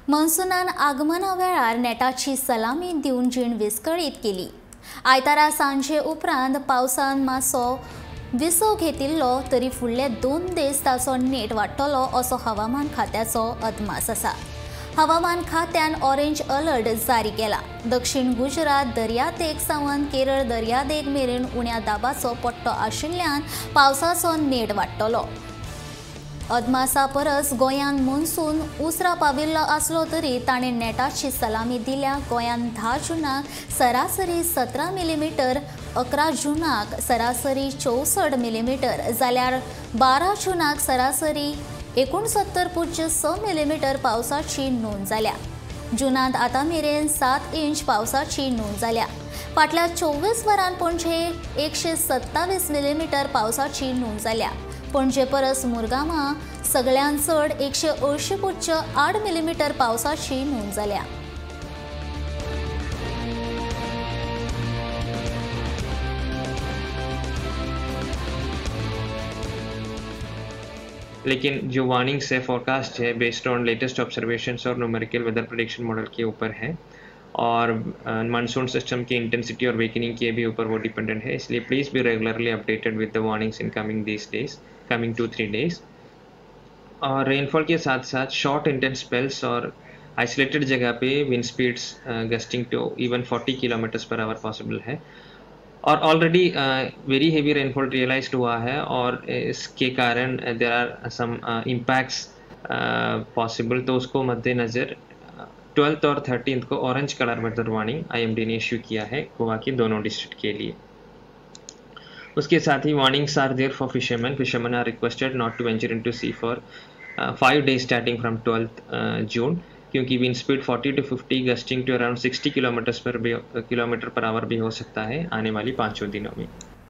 मॉन्सूनान आगमना वेळार नेटाची सलामी दिवन जीण विस्कळीत केली. आयतारा सांजे उपरांत पावसान मातसो विसव घेतिल्लो तरी फुडले 2 दीस ताचो नेट वाडटलो असो हवामान खात्याचो अदमास आसा. हवामान खात्यान ऑरेंज अलर्ट जारी केला. दक्षिण गुजरात दर्यादेग सावन केरळ दर्यादेग मेरेन उण्या दाबाचो पट्टो आशिल्ल्यान पावसाचो नेट वाडटलो. अदमासा परस गोंयांत मॉन्सून उसरा पाविल्लो आसलो तरी ताणें नेटाची सलामी दिल्या. गोंयांत 10 जूनाक सरासरी 17 मिलीमिटर, 11 जूनाक सरासरी 64 मिलीमिटर जाल्यार 12 जूनाक सरासरी 69.6 मिलीमिटर पावसाची नोंद जाल्या. जूनांत आतां मेरेन 7 इंच पावसाची नोंद जाल्या. फाटल्या 24 वरां पणजे 127 मिलीमिटर पावसाची नोंद जाल्या. पणजे परस मुरगांवां सगळ्यांत चड 180.8 मिलीमिटर पावसाची नोंद जाल्या. लेकिन जो वार्निंग्स है, फोरकास्ट है, बेस्ड ऑन लेटेस्ट ऑब्जर्वेशंस और न्यूमेरिकल वेदर प्रेडिक्शन मॉडल के ऊपर है और मानसून सिस्टम की इंटेंसिटी और वीकनिंग के भी ऊपर वो डिपेंडेंट है. इसलिए please be regularly updated with the warnings in coming this days, coming 2-3 days. Aur rainfall K साथ साथ शॉर्ट इंटेंस स्पेल्स और आइसोलेटेड जगह pay wind speeds gusting to even 40 kilometres per hour possible है. और already very heavy rainfall realised हुआ है और इसके कारण there are some impacts possible. तो उसको मद्देनज़र 12th और 13th को orange colour weather warning IMD ने इश्यू किया है गोवा के दोनों डिस्ट्रिक्ट के लिए. उसके साथ ही warnings are there for fisherman. Fisherman are requested not to venture into sea for 5 days starting from 12 June, क्योंकि wind speed 40 to 50 gusting to around 60 kilometre per hour भी हो सकता है आने वाली 5 दिनों में.